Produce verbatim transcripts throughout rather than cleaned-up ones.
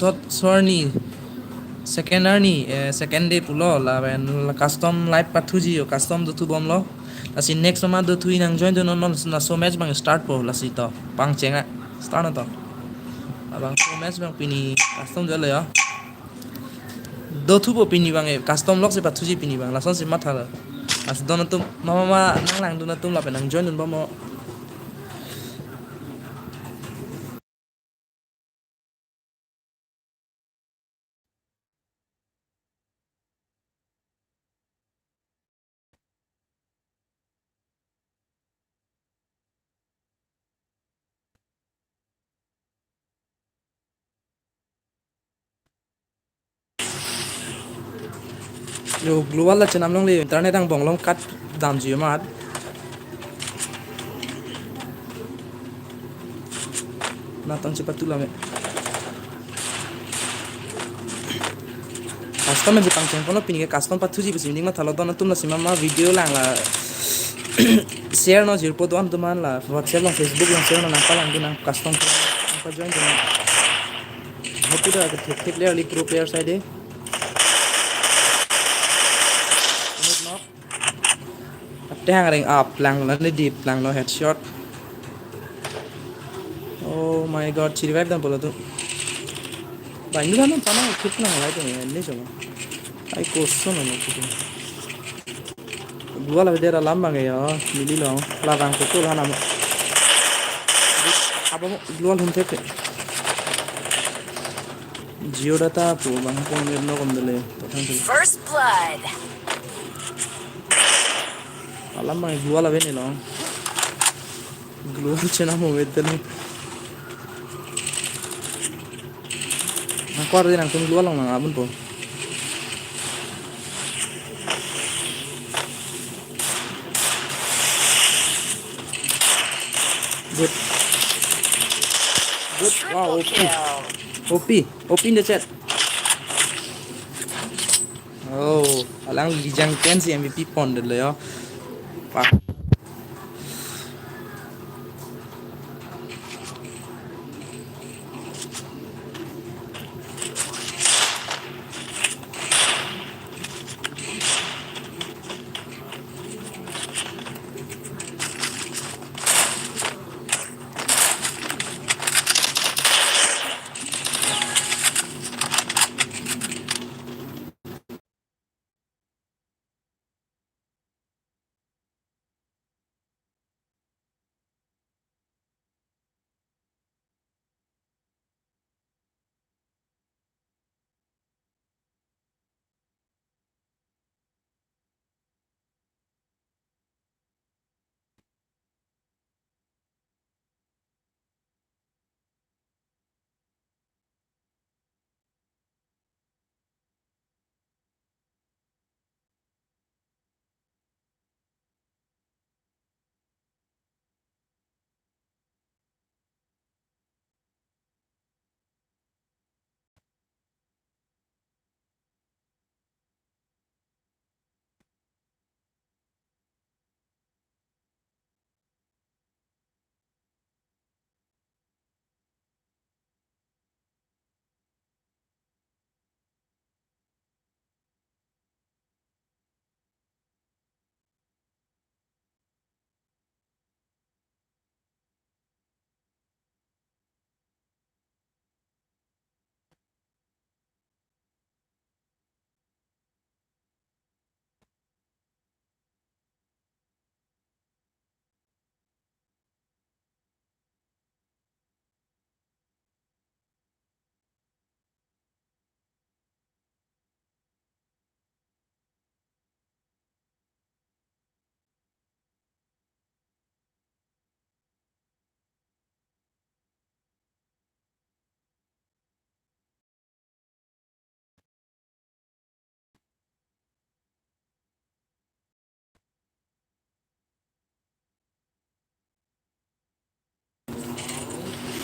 Sot Swarni, second arni, eh, second day pulo, lapen la custom live pathuji yo, custom dothu bomlo. Lasi next ma dothu nang join dunnon, laso match abang startpo, lasi to pangcheng a, start na to. Labangso match abang pini custom jalo yo. Dothupo pini abang, eh, custom lok si pathuji pini abang, lasonsi mathalo. Lasi don atum, mama ma nanglangdun atum lapen nang join dun bomnon. Yo, glue wall la chenam longle, internet angbong along cut damji amat. Natong chepat tu lame. Custom nangpangcheng ponlo, pini ke custom pathuji pusi ning mathalo, don atum lasi mama video lang la share non jirpo, don atum an la WhatsApp along, Facebook along share non, nangpalang dun, nang custom nangpa join dun. Hopi da ke thik thik player, league pro player side de. Atehang ring up lang la, ne deep lang lo, headshot. Oh my God, chiri vibe dan polo tu. Ba, ini kan panang kit nang lai tu ni, ini coba. Ai kosong na tu. Glue wall avedet alam abang yo, neli long, labang tu tu lah nama. Apa mo glue wall hum thek. Jio data pu abang pon mer no kom dele, patang tu. First blood. Alam abang glue wall ave ni long. Glue wall chenam avedet lo. Nangkor di nangtum glue wall along nang abun po. Good. Good. Wow, triple O P. Kill. O P. O P in the chat. Oh, alang Lijang Ten si M V P pondetlo yo. Pak.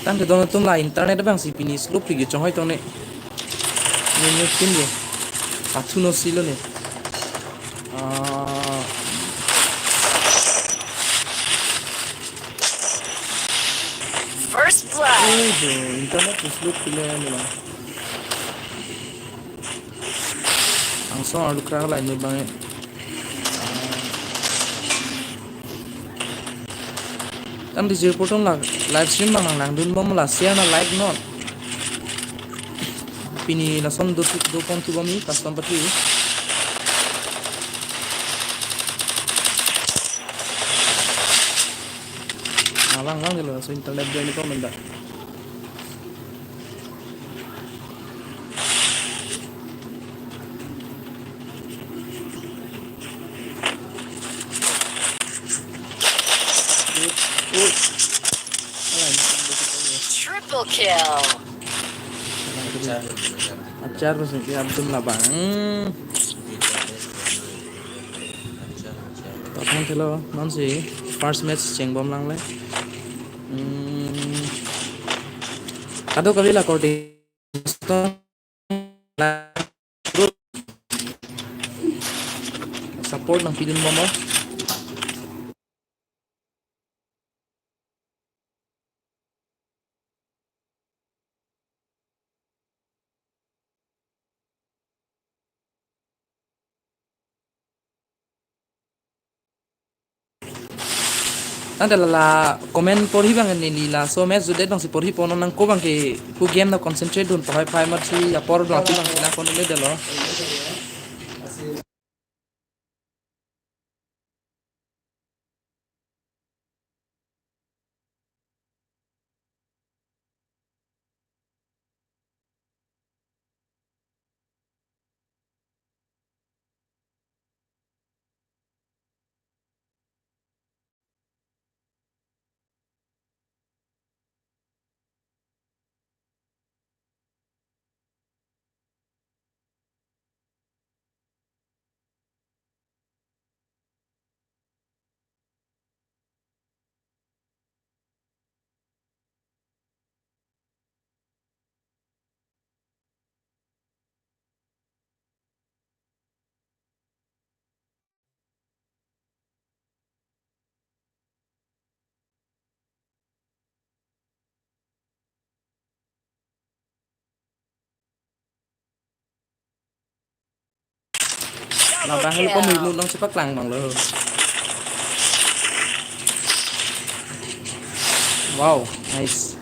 Tangte don atum la internet abang si pini slow pik chonghoi tong ne. Ne ne pin ye. Pathu no silo ne. Ah. First blood. Eh, jo, internet si slow pile ne la. song arlu kra la inut bang e. Tangte jirpo atum la live stream bang nang langdun bom la share na like non. Pini lason do do pon tu bom ni custom pati. Nang lang lang dilo, so internet dia ni kong nanda. Triple kill. Achar basi ke Abdul labang. Hmm. Tapang thelo, non si first match chengbom lang le. Hmm. Kadokave la korte. Support nangpidun bom o. Tangte la la comment porhi bang neli laso match judet bang si porhi pon non, nang ko bang ke ku game na concentrate dun pahai phai mat si apor do ati bang ke nang kon le delo. Labang helo ko mui nang si paklang bang lo. Wow, nice.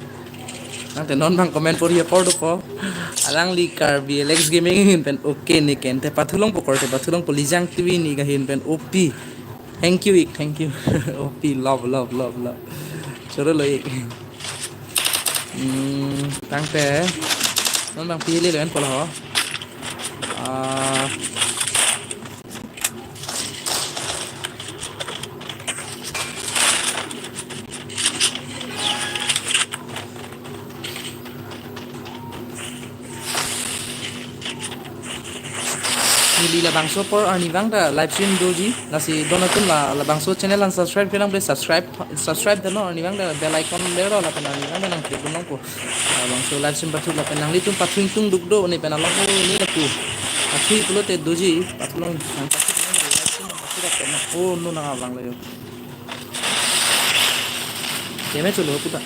Tangte non bang comment porhi apor dopo. Alangli Karbi Alex Gaming ahin pen okay ne ken te pathulongpo korte, pathulongpo Lijang T V ne kahin pen O P. Thank you ik, thank you. O P love, love, love, love. Choro lo ik. Hmm, tangte non bang pili lo en polo ho. Ah. Neli labangso apor arnivang ta live stream doji, lasi don atum la labangso channel an subscribe kelang ple subscribe, subscribe dano, arnivang ta bell icon dero lapen arnivang ta nang click dun nangpo. Labangso live stream pathu lapen nanglitum pathu ingtung duk do ne pen along o ne lapu. Pathu pulote doji, pathu long nang pathu long live stream pathu lapen na. Oh no nang abang lo yo. Keme cholo puta.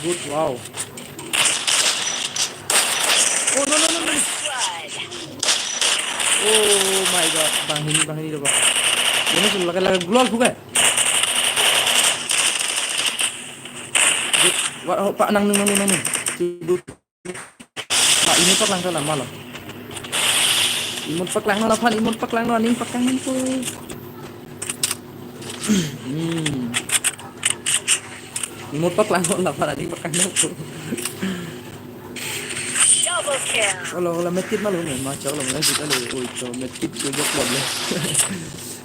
Good, wow. Oh no no no no. Oh my God, bang hini, bang hini, bang. Ini sudah lagi, lagi global bukan? Good. Wah, oh, Pak, nang nung, nang nung, nang nung. Good. Pak, imut paklang ta lama lo. Imut paklang lo, lapan imut paklang lo, aning paklang lo. Hmm. Imut paklang lo, lapan aning paklang lo. Double kill. Olo, olo, medkit malo, ma chalo, ma kita lo, oi, to medkit ke jok lo.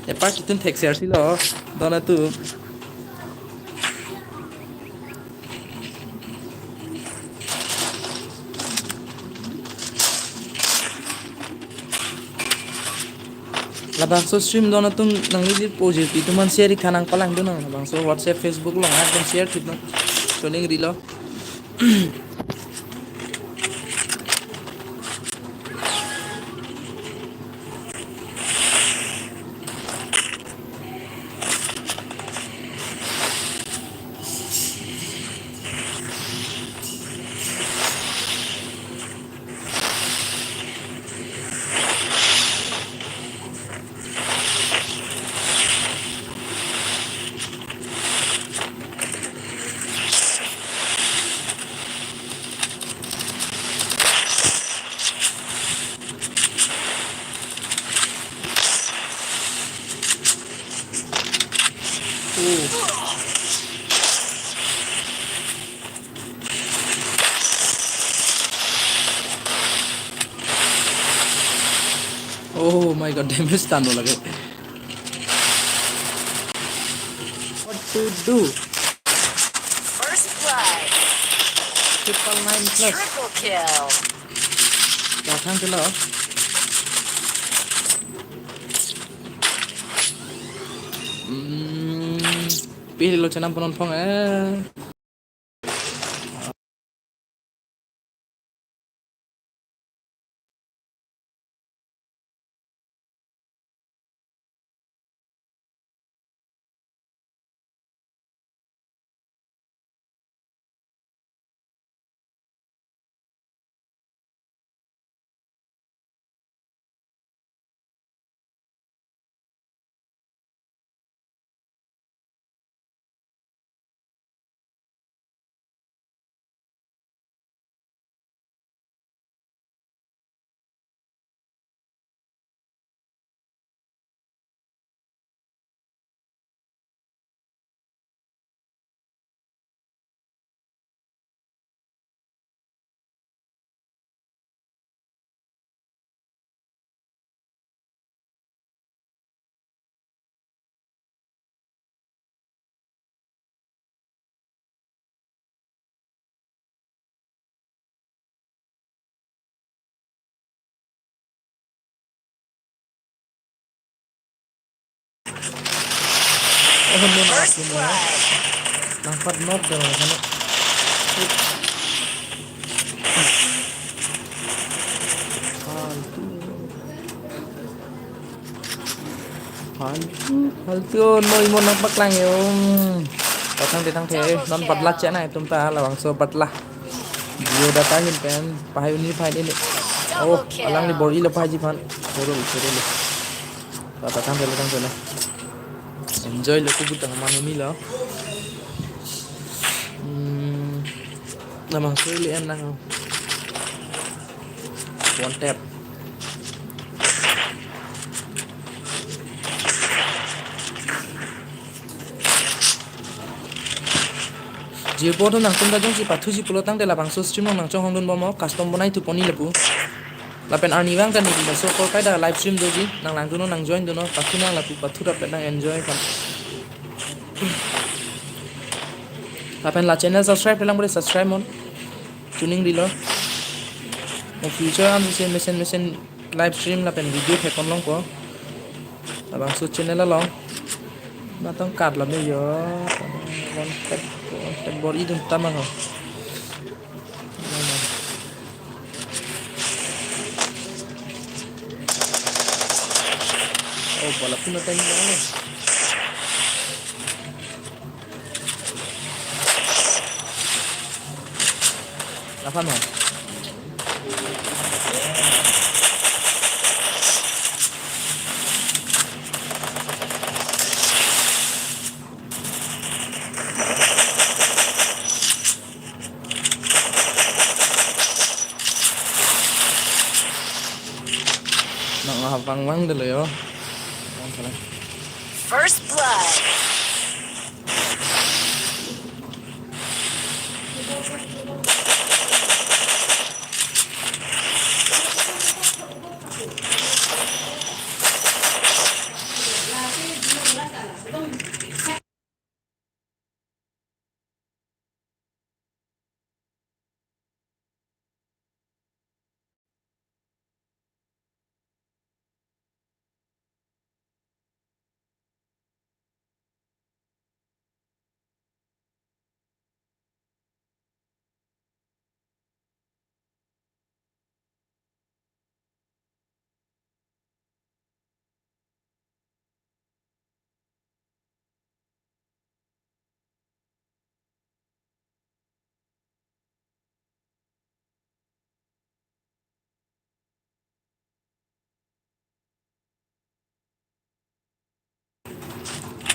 Ya, Pak, itum thek share si lo, don atum. Labangso stream don atum nangli jirpo jirpi atum an share ik tha, nang palangdun nang labangso WhatsApp, Facebook along akdom share thip nang. Joining rilo. Oh. Oh my God, damage tan lo lage. What to do? First blood. Triple nine plus. Triple kill. Kathang kilo. Hmm. Pilo chenam ponon phong eh. Oh, no, no, no, no. Nangpat nok dong sana. Faltu. Faltu, faltu, no, imo nangpaklang yo. Patang de tang the, non patla chena itum ta labangso patla. Jio data hin pen, pahai uni pahai ini. Oh, alangli bor-ilo pahai ji phan. Sorry, sorry. Patang de, patang de. Enjoy lo kubut tang manu ni lo. Hmm, namang sorry le en lang. One tap. Jirpo to nangtum ta jongsi pathuji pulo tangte labangso stream along nangchonghong dunbom, custom bonai thupo ni lapu. Lapen arnivang ta neli laso korkai ta live stream doji, nang lang dunnon, nang join dunnon, pathu nang lapu, pathu rapet nang enjoy kan. Lapen la channel subscribe lang bole subscribe non. Tuning rilo. Mo future an si mesen mesen live stream lapen video thekon longpo. Labangso channel along. Matong kat lam yo. One tap, one tap bor-i dun tamang ho. Oh, bola puno time lang. Laphan mo. Nang hapang mang dulu yo. First blood.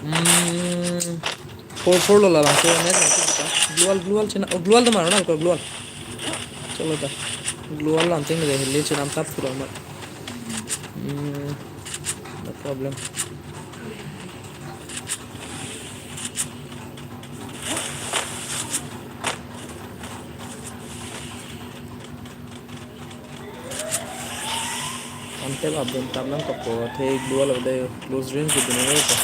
Hmm, four four lo labangso match nangkok ta. Global, global chena, oh, global do maro na, global. Chalo ta. Global lam cheng le, le chenam tap pura mat. Hmm, no problem. Abdul tam nangkokpo, athe blue along de close range kedun nangpo.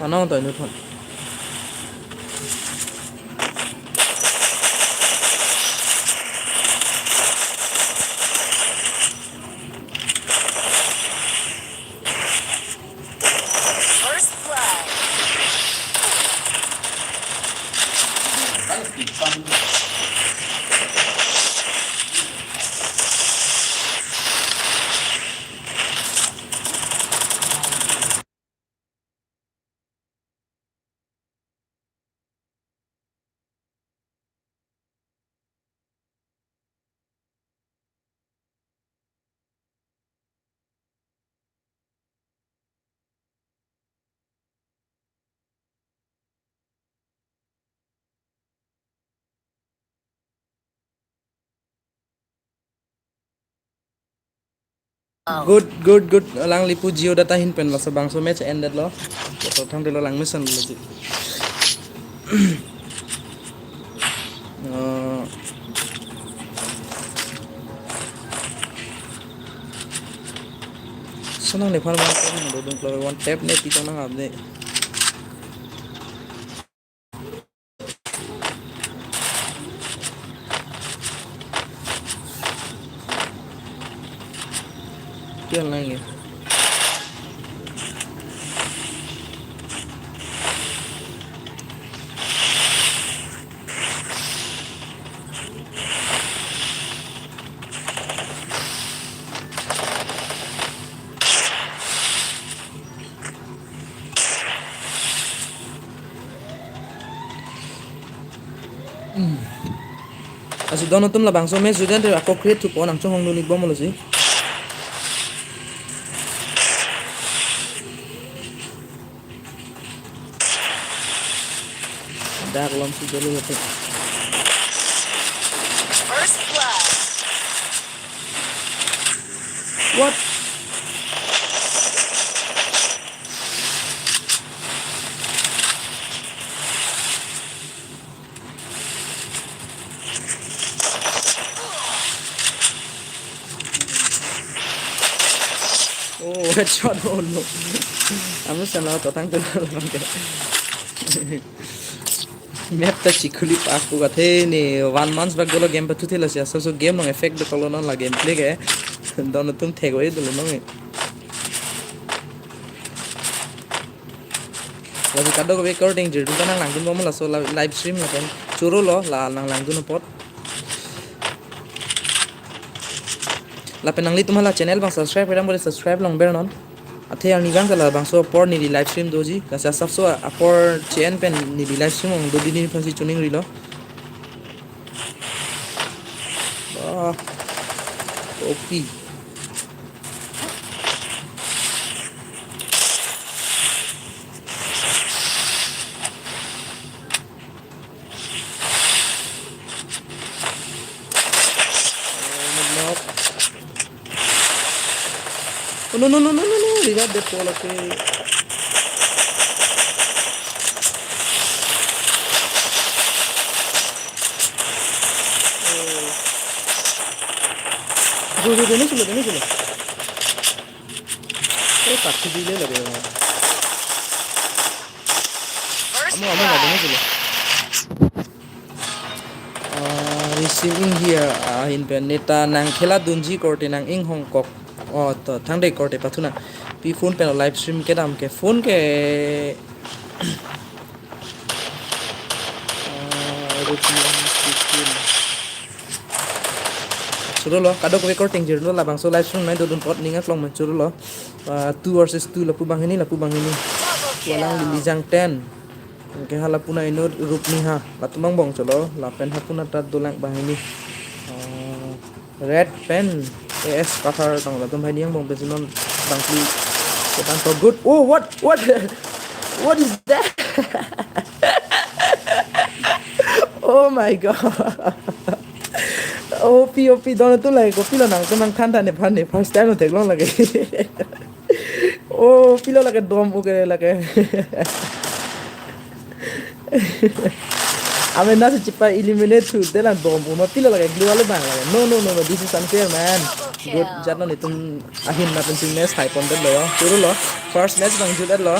Anong to inut hon. First blood. Good, good, good. Alangli pu Jio data ahin pen laso bangso match ended lo. Laso thangte lo lang mission lo ji. Eh, sonang nephan one tap nangdodun klave, one tap ne pitong nang apni. Kya lang ye? Hmm. Lasi don atum labangso match juden te ako create thupo nangchonghong dun-ik bomlo si. Dak lom si jolo lote. First blood. What? Oh, headshot, oh no. Amu sana to tang tu lang ke. Map ta chikhuli pak pu kathe ne one month bak dolo game pathu thela si aso so game long effect do kolo non la gameplay ke. Don atum thek wai dolo non. Lasi kadokave korte ingjir dun ta nanglangdun bomlo laso la-, live stream lapen choro lo la nanglangdun apot. Lapen nanglitum hala channel bang subscribe kedam bole subscribe longber non. Athe arni bang ta labangso apor neli live stream doji. Lasi asapso apor che-en pen neli live stream ong dodi neli aphansi choningrilo. Ah, O P. Oh, no, no, no, no, no, no, revive the Paul, okay. Oh. Go, go, go, no, solo, no, solo. Eh, tak sih dile lagi. Amo, amo, lagi, no, solo. Ah, receiving here, ah, ahin pen neta nangkhela dunji korte nang-inghong kok. Oh, to, thangde korte pathuna. Pi phone pen live stream kedam ke phone ke. Ah, receiving. Choro lo, kadokave korte ingjir lo labangso live stream nangdodun apot ning aklong men choro lo. Ah, two versus two lapu banghini, lapu banghini. Walang Lilijang ten. Anke hala puna inut Rupniha. Latum angbong cholo. Lapen ha puna ta dolang banghini. Ah, Red pen A S Kathar tong latum hai niang bong pensi non bangpli. Ketan to good. Oh, what? What? What is that? Oh my God. O P, O P, don atum lake kopilo nangtum nangthan than nephan ne first time theklong lake. Oh, pilo lake dom uke lake. Amen na si chepa-eliminate thu, de la dom-u ma pilo lake glue wall abang lake. No, no, no, no, this is unfair, man. Good jat non, itum ahin na pen si match hai pondet lo yo. Choro lo. First match abang jut-et lo.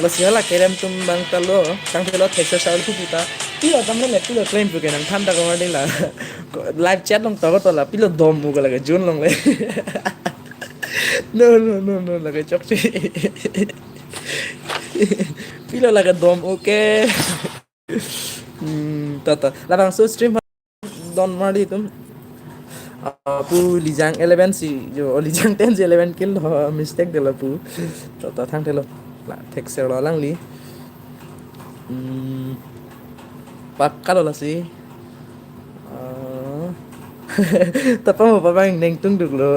Lasi hala kerem atum abang ta lo. Tangte lo thekser saul thu kita. Pilo tamle le pilo claim pu ke nangthan ta kemar ding la. Live chat along ta ko to la pilo dom-u ke lake jun longle. No, no, no, no, lake chokche. Pilo lake dom-u ke. Hmm, ta ta. Labangso stream don mali atum. Ah, pu Lijang eleven si jo, oh, Lijang ten si eleven kill lo, mistake de lo pu. Ta ta, tangte lo. La thekser lo alangli. Hmm. Pakka lo lasi. Ah. Tapa mo pa abang neng tungduk lo.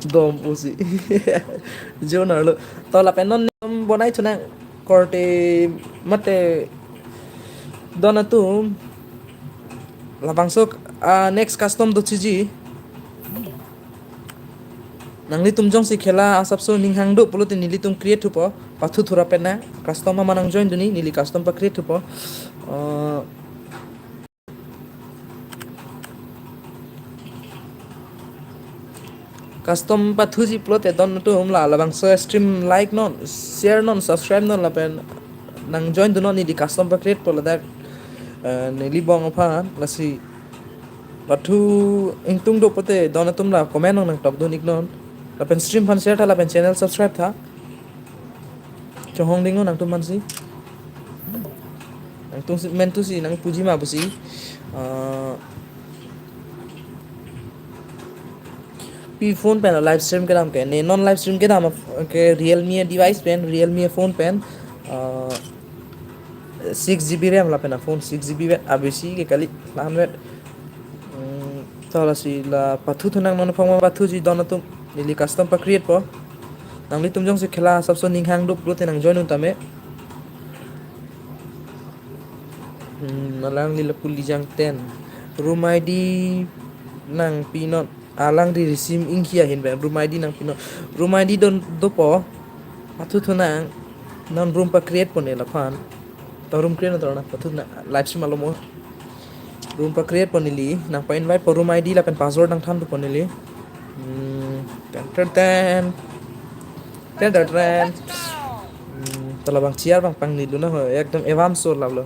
Dom-u si. Jonar lo. To lapen non nem bonai thunang korte mate don atum. Labangso, ah, next custom do chiji. Nanglitum jongsi khela asapso ning hang do pulote nelitum create thupo. Pathu thura pen na. Custom ama nang join dunji, neli custom pa-create thupo. Ah, custom pathuji pulote don atum la labangso stream like non, share non, subscribe non lapen nang join dun non, neli custom pa-create po ladak, eh, neli bong aphan. Lasi pathu ingtung do pulote don atum la comment nang nangtok dun ik non. Lapen stream aphan share tha lapen channel subscribe tha. Chonghong ding non nangtum aphan si. Nangtum si, mentu si nang puji ma pusi. Ah, pi phone pen live stream kedam ke, ne non live stream kedam ke Realme device pen, Realme phone pen. Ah, six G B RAM lapen a phone six G B vet, abisi ke kali lahan vet. Hmm, to lasi la pathu thunang non phone ma pathuji don atum, neli custom pa-create po. Nanglitum jongsi khela asapso ning hang do pulote nang join un tame. Hmm, alangli lapu Lijang ten. Room I D nangpi non. Alangli Risim Inghi ahin pen room I D nangpi non. Room I D don dopo. Pathu thunang. Non room pa-create po ne laphan. To room create na to na pathu na live stream alomo. Room pa-create po neli, nang pa-invite po, room I D lapen password nangthan po neli. Hmm, ten, ten, ten. Ten, ten, ten. Hmm, to labang chair abang pangni lo na ho, ekdom evam so lap lo.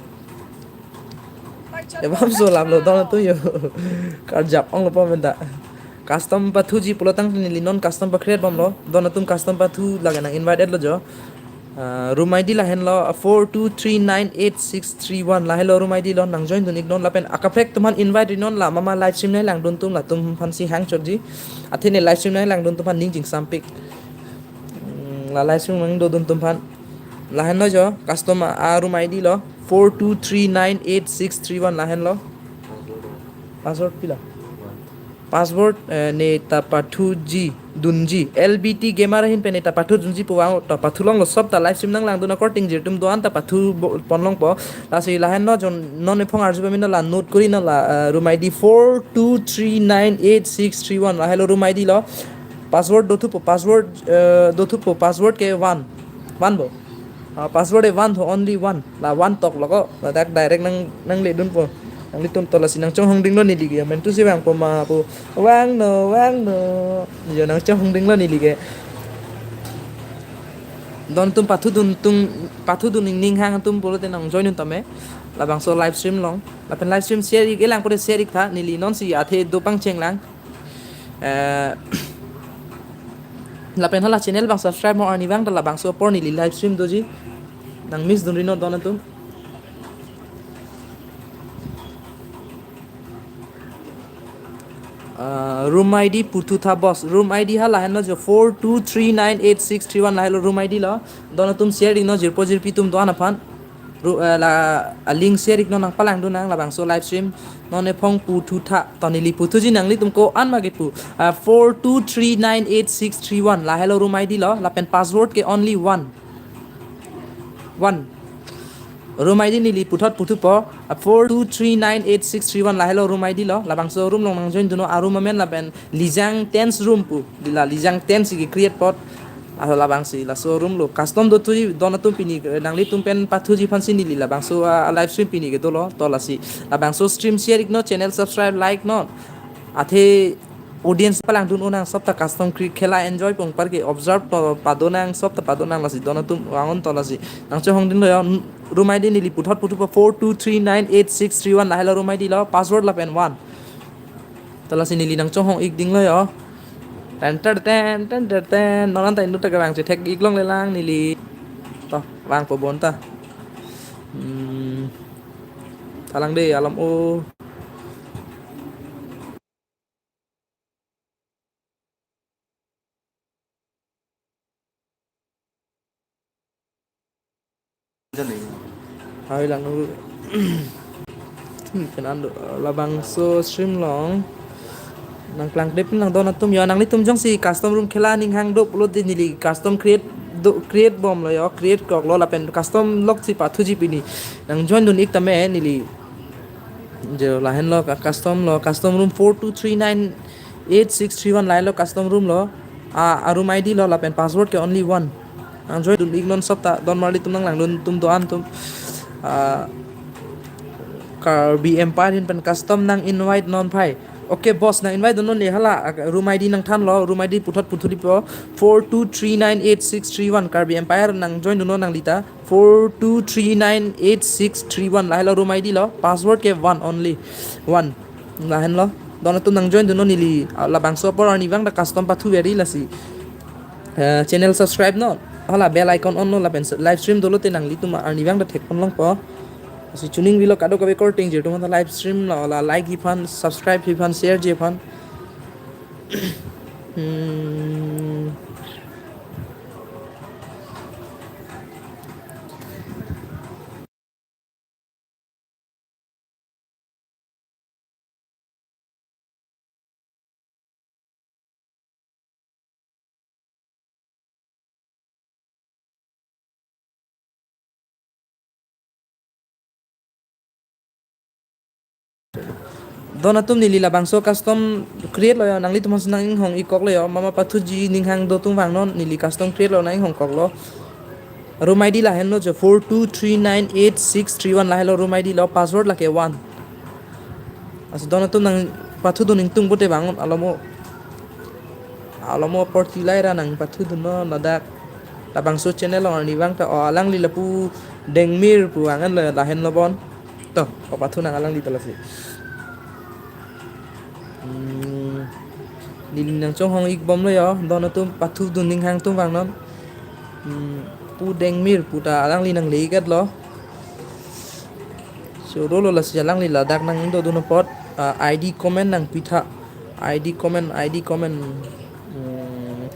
Evam so lap lo, don atum yo. Karjap ong lo po menta. Custom pathuji pulo tangte neli non custom pa-create bomlo. Don atum custom pathu lake nang invited lo jo. Ah, room I D lahenlo, ah, four two three nine eight six three one. Lahenlo room I D lo, nang join dun ik non lapen akaprek atum aphan invite ri non, la mama live stream nanglang dun atum latum aphan si hang chotji. Athe ne live stream nanglang dun atum aphan ning chingsampik. Hmm, la live stream nang do dun atum aphan. Lahenlo jo, custom a, a room I D lo, four two three nine eight six three one lahenlo. Password pilo? Password, eh, ne ta pathuji dunji. L B T Gamer ahin pen ne ta pathu dunji pu vang ta pathu longlo, sob ta live stream nanglang dun akorte ingjir atum do-an ta pathu bo-, pon longpo. Lasi lahenlo jo, non ephong arju pame non la note kori non la, eh, room I D four two three nine eight six three one. Lahenlo room I D lo. Password do thupo, password, eh, do thupo, password ke one. One bo. Ah, password e one tho, only one. La one tok lo ko. Ladak direct nang, nangle dunpo. Nanglitum to lasi nang chonghong ding lo neli ke. Mentu si vangpo ma pu. Vangno, vangno. Yo nang chonghong ding lo neli ke. Don atum pathu dun atum, pathu dun ning ning hang atum pulote nang join un tame. Labangso live stream along. Lapen live stream share ik, elang pulote share ik tha, neli non si athe do pangcheng lang. Eh, lapen hala channel abang subscribe mo arni abang ta labangso apor neli live stream doji. Nang miss dun ri non don atum. Ah, room I D puthu tha boss. Room I D ha lahenlo jo four two three nine eight six three one, lahenlo room I D lo. Don atum share ik non jirpo jirpi atum do-an aphan. Ru-, eh, la, ah, link share ik non nang palang dun nang labangso live stream. Non ephong puthu tha. To neli puthuji, nanglitum ko-an ma kepu. Ah, four two three nine eight six three one. Lahenlo room I D lo. Lapen password ke only one. One. Room I D neli puthot puthupo. Ah, four two three nine eight six three one. Lahenlo room I D lo. Labangso room along nang join dun non, a room amen lapen Lijang Tens room pu. Di la Lijang Tens si ke-create apot. Ah, labangsi laso room lo custom do thuji don atum pini, eh, nanglitum pen pathuji aphansi neli labangso, ah, live stream pini ke dolo, to lasi labangso stream share iknon, channel subscribe, like non. Athe audience palangdun-o nang, sob ta custom kri-, khela enjoy pon apar ke observe to pado nang, sob ta pado nang, lasi don atum vang-un to lasi. Nangchonghong dun lo yo, room I D neli puthot puthupo four two three nine eight six three one, lahelo room I D lo, password lapen one. To lasi neli nangchonghong ik ding lo yo. Ten ter ten, ten ter ten. Non an ta inut ta kevang chethek ik longle lang neli. To, vangpo bonta. Hmm. Thalang de alam o. Hai lang nunggu. Hmm, kenan do, labangso stream along nangklang dep nang don atum yo, nanglitum jongsi custom room khela aning hang do pulote neli custom create do, create bomlo yo, create koklo lapen custom loksi pathuji pini. Nang join dun ik tame neli. Jo lahenlo ka custom lo, custom room four two three nine eight six three one, lahelo custom room lo. A, a room I D lo lapen password ke only one. Nang join dun ik non, sob ta don marli atum, nanglangdun atum, do-an atum. Ah, Karbi Empire ahin pen custom nang invite non phai. Okay boss, nang invite dun non ni hala, ah, room I D nangthanlo, room I D puthot puthulipo four two three nine eight six three one, Karbi Empire, nang join dun non nangli ta. Four two three nine eight six three one, lahelo room I D lo, password ke one only. One. Lahenlo. Don atum nang join dun non neli, ah, labangso apor arnivang ta custom pathu very lasi. Eh, channel subscribe non. Hala bell icon on non lapen s-, live stream dolo te nanglitum arnivang ta thekpon longpo. Si chuning vilo kadokave korte ingjir atum ta live stream lo, la like ji aphan, subscribe ji aphan, share ji aphan. Hmm. Don atum neli labangso custom create lo yo, nanglitum aphansi nang inghong ik koklo yo, mama pathuji aning hang do atum vang non, neli custom create lo nang inghong koklo. Room I D lahenlo jo four two three nine eight six three one, lahelo room I D lo, password lake one. Lasi don atum nang pathu dun ingtung pote vang non, alomo. Alomo apor tilai ra nang pathu dun non ladak. Labangso channel along arnivang ta, o, alangli lapu Dengmir pu angan lo, lahenlo bon. To, o pathu nang alangli ta lasi. Hmm, neli nangchonghong ik bomlo yo, don atum pathu dun aning hang atum vang non. Hmm, pu Dengmir pu ta alangli nangle ik-et lo. Choro lo lasi alangli ladak nang do dun apot, ah, I D comment nangpitha. I D comment, I D comment. Hmm.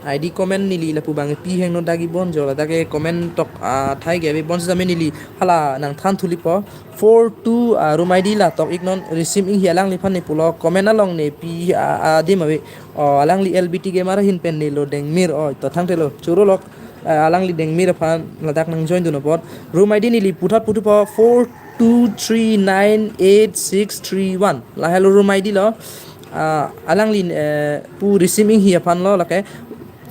I D comment neli lapu bang pi hang non, dak ibon jo, ladak ke comment tok, ah, thai ke ave bon sitame neli hala nangthan thulipo. Four two, ah, room I D la tok ik non, Risim Inghi alangliphan ne pulo, comment along ne pi, ah, ah, adim ave. O, alangli L B T Gamer ahin pen nelo Dengmir, o, to thangthelo, choro lo, ah, alangli Dengmir aphan ladak nang join dun apot. Room I D neli puthot puthupo four two three nine eight six three one. Lahelo room I D lo. Ah, alangli, eh, pu Risim Inghi aphan lo lake.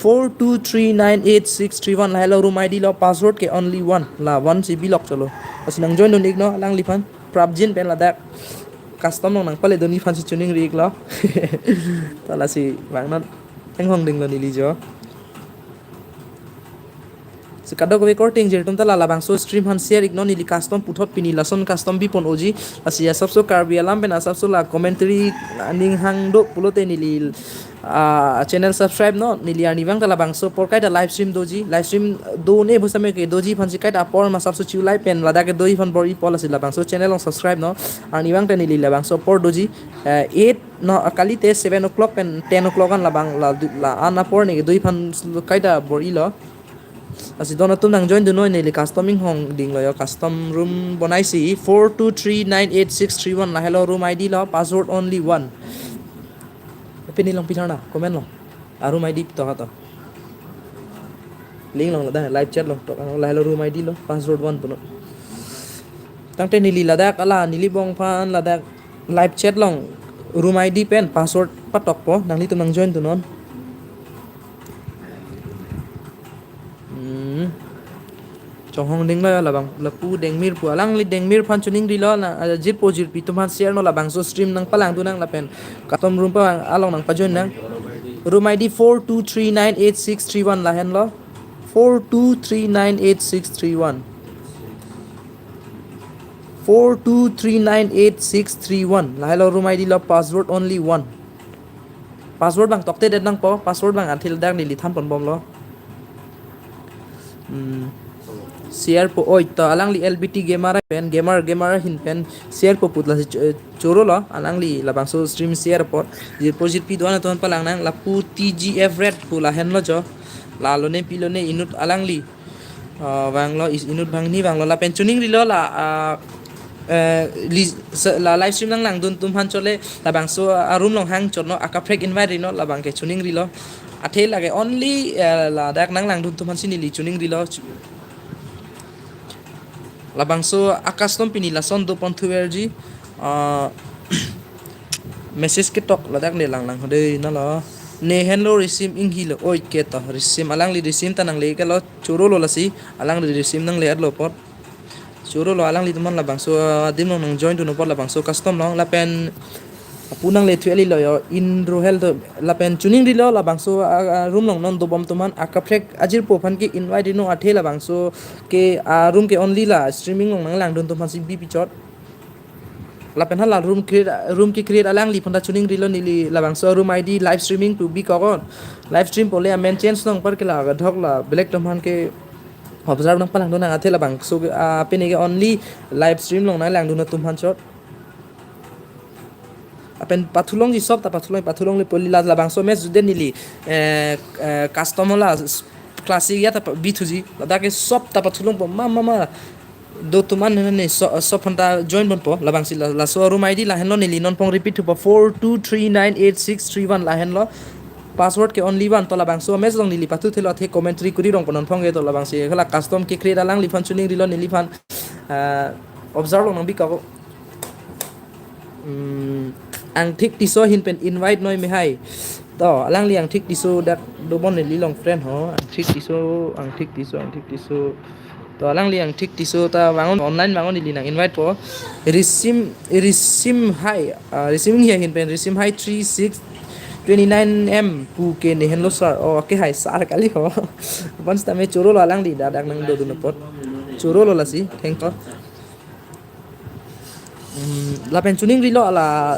Four two three nine eight six three one, lahelo room I D lo, password ke only one. La one si bilok cholo. Lasi nang join dun ik non alangliphan. Prapjin pen ladak. Custom along nangpale dunji aphansi chuning ri ik lo. To lasi vang non. Inghong ding lo neli jo. Si kadokave korte ingjir atum ta la labangso stream aphan share ik non, neli custom puthot pini lason custom bipon oji. Lasi asapso Karbi alam pen asapso la commentary aning hang do pulote neli, ah, channel subscribe non, neli arnivang ta labangso apor kaita live stream doji, live stream do-un-e pu sitame ke doji aphansi kaita apor ma asapso chiu lai pen ladak ke doji aphan bor-ipo, lasi labangso channel along subscribe non, arnivang ta neli labangso apor doji, eh, eight non, kalite seven o'clock pen ten o'clock an labang la, la an apor ne ke doji aphan kaita bor-ilo. Lasi don atum nang join dun non, neli custom inghong ding lo yo, custom room bonaisi four two three nine eight six three one, lahelo room I D lo, password only one. Pini long pitha na, comment long. A room I D to ha to. Link long ladak, live chat long, tok, lahelo room I D lo, password one punon. Tangte neli ladak, ala, neli bong aphan ladak live chat along room I D pen password patokpo, nanglitum nang join dun non. Chonghong dinglo labang lapu Dengmir pu. Alangli Dengmir aphan choningrilo na, ah, jirpo jirpi atum aphan share non, labangso stream nangpalangdun nang lapen custom room pa along nangpajoin nang. Room I D four two three nine eight six three one lahenlo. Four two three nine eight six three one. Four two three nine eight six three one. Lahelo room I D lo, password only one. Password abang toktedet nangpo, password abang athil dak neli thanponbomlo. Hmm. Share po, oi to alangli L B T gamer pen, gamer, gamer ahin pen share po putlo si cho-, chorolo, alangli labangso stream share po. Jirpo jirpi do-an atum aphan palang nang, lapu T G F Red pu lahenlo jo. Lalo ne pilo ne inut alangli, ah, vanglo, is inut bangni vanglo lapen choningrilo la, ah, eh, li-, se-, la live stream nanglangdun atum aphan chole labangso, ah, room along hang chotnon, akaprek invite rinon, labangke choningrilo. Athe lake only, eh, ladak nanglangdun atum aphansi neli choningrilo. Labangso a-custom pini lason doponthuverji, ah, message ketok ladak ne langlang ho dei nalo. Ne henlo Risim Inghi lo, oi ke to, Risim, alangli Risim ta nangle ke lo, chorolo lasi, alangli Risim nangle-etlo apot. Chorolo alanglitum aphan labangso, ah, adim along nangjoindun apot labangso custom along lapen apu nangle thueli lo jo, Inrohel to lapen choningrilo labangso, ah, ah, room along non dobom atum aphan, akaprek ajirpo aphan ke invite rinon, athe labangso ke, ah, room ke only la streaming along nanglangdun atum aphansi bipi chot. Lapen hala room create, room ke-create alangliphan ta choningrilo neli, labangso room I D live streaming pu bikokon. Live stream pole amen change nangpar ke la kadhok la black atum aphan ke observe nangpalangdun nang, athe labangso ke, ah, pini ke only live stream along nanglangdun atum aphan chot. Lapen pathulongji, sob ta pathulong, pathulongle poli la labangso match jude neli, eh, eh, custom la s-, classic ya ta pa-, bithuji. Ladak ke sob ta pathulongpo, ma, ma, ma. Do atum an ne, ne, so, sob aphan ta join ponpo, labangsi la, laso room I D lahenlo, neli non pong repeat thupo, four two three nine eight six three one lahenlo. Password ke only one, to labangso match along neli pathuthelo, athe commentary kuri rong po non pong ke, to labangsi hala custom ke-create alangliphan choningrilo neliphan, ah, observe along nangbikok. Hmm, Angthik Tisso ahin pen invite noi mehai. To, alangli Angthik Tisso dak dobom neli long friend ho. Angthik Tisso, Angthik Tisso, Angthik Tisso. To, alangli Angthik Tisso ta vangon, online vangon neli nang-invite po. Risim, Risim Hai, ah, Risim Inghi ahin pen, Risim Hai three six twenty-nine M pu ke ne henlo sir. Oh, ke hai sir kali ho. Aphan sitame chorolo alangli dak dak nangdodun apot. Chorolo lasi, thank you. Hmm, lapen choningrilo la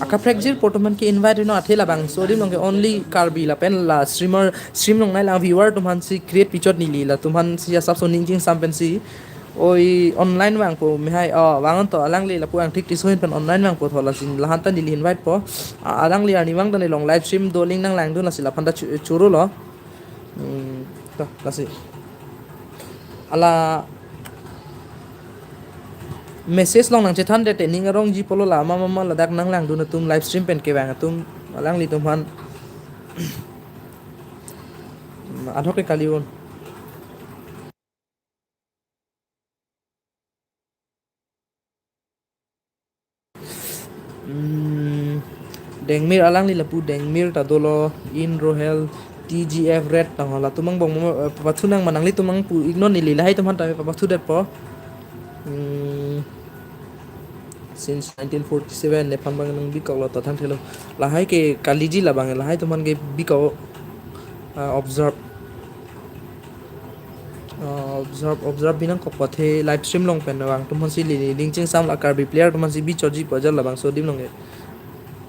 akaprek jirpo atum aphan ke-invite rinon, athe labangso adim along ke only Karbi lapen la streamer, stream along nanglang viewer atum aphansi create pi chot neli, latum aphansi asapso ning chingsam pensi. Oi, online vangpo mehai, oh, vangon to alangli lapu Angthik Tisso ahin pen online vangpo, to lasi lahan ta neli invite po. Ah, alangli arnivang ta ne long live stream do link nanglangdun, lasi laphan ta cho-, chorolo. Hmm, to, lasi. Hala message along nangchethandet te ning arongji pulo, la ma, ma, ma, ladak nanglangdun atum, live stream pen kevang atum, alanglitum aphan adhok ke kali un. Hmm, Dengmir, alangli lapu Dengmir ta dolo, Inrohel, T G F Red tang ho, latum angbong mo, eh, papathu nang ma, nanglitum nangpu-iknon neli, lahai atum aphan ta papathudetpo. Hmm, since nineteen forty-seven nephan abang nangbikoklo, to thangthelo. Lahai ke kaliji labang, lahai atum aphan ke bikok, ah, observe. Ah, observe, observe binangkokpo, athe live stream along pen vang atum aphansi neli ning chingsam, la Karbi player atum aphansi bi chotji pu ajat labangso adim along ke.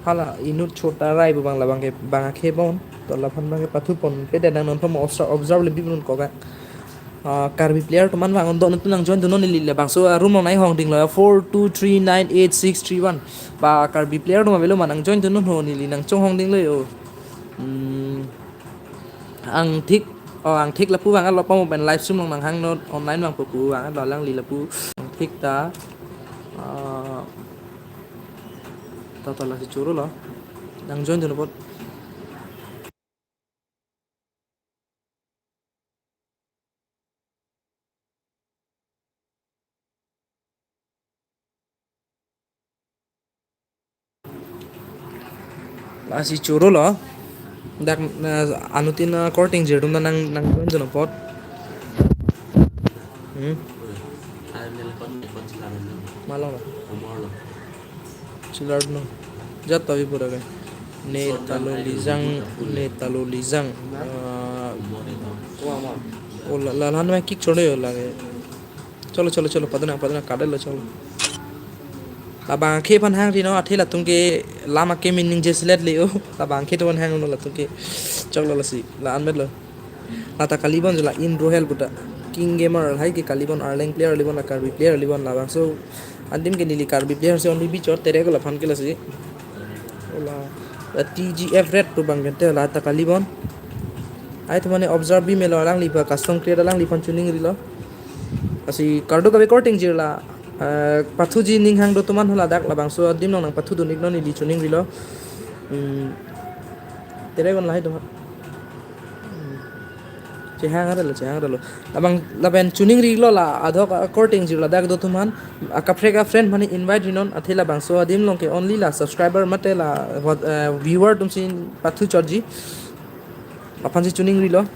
Hala inut Chota Rai pu abang labang ke bang akhebon. To laphan abang ke pathuponpedet nang, non pho mo observe, observe le biponkok. Ah, Karbi player atum an vang, non do, non atum nangjoindunon neli labangso, ah, room along nanghong dinglo, four two three nine eight six three one. Ba Karbi player atum avelo ma, nangjoindunon ho, neli nangchonghong dinglo jo. Hmm. Angthik, oh, Angthik lapu vang alo pamo pen live stream along nanghangnon, online vangpo pu vang alo, alangli lapu Angthik ta, ah, ta, ta lasi chorolo. Nangjoindun apot. Lasi chorolo. Dak, ah, anuttin, ah, korte ingjir atum ta nang, nangjoindun apot. Hmm? Malong lo. Chilard no. Jat tawi pura kan. Ne talo lijang, ne talo lijang. Ah, oh, la, la, la, kick chode yo lage. Cholo, cholo, cholo, padana, padana, kadal lo, cholo. Labang akhei aphan hang rino, athe latum ke lama ke meaning jeslet le o. Labang akhei aphan hang rino latum ke. Cholo lasi, la anmet lo. Lata kalibon jela in Rohel puta. King Gamer hai ke kalibon, Arleng player libon, la Karbi player libon, labangso adim ke neli Karbi player si only bichot, terek ko laphan ke lasi. Ola, la T G F Red tu bang gente lata kalibon. Ai tu mane observe bi melo alangliphan custom create alangliphan tuning rilo. Lasi kardokave korte ingjir la, eh, pathuji ning hang do atum aphan ladak labangso adim nang nangpathudun iknon neli tuning rilo. Hmm. Terek ko lahai atum aphan. Hmm. Chehang arlo, chehang arlo. Labang, lapen tuning rilo la adhok korte ingjir ladak do atum aphan. Akaprek a friend aphan invite rinon, athe labangso adim along ke only la subscriber mate la what, eh, viewer atum si pathu chotji. Aphan si tuning rilo.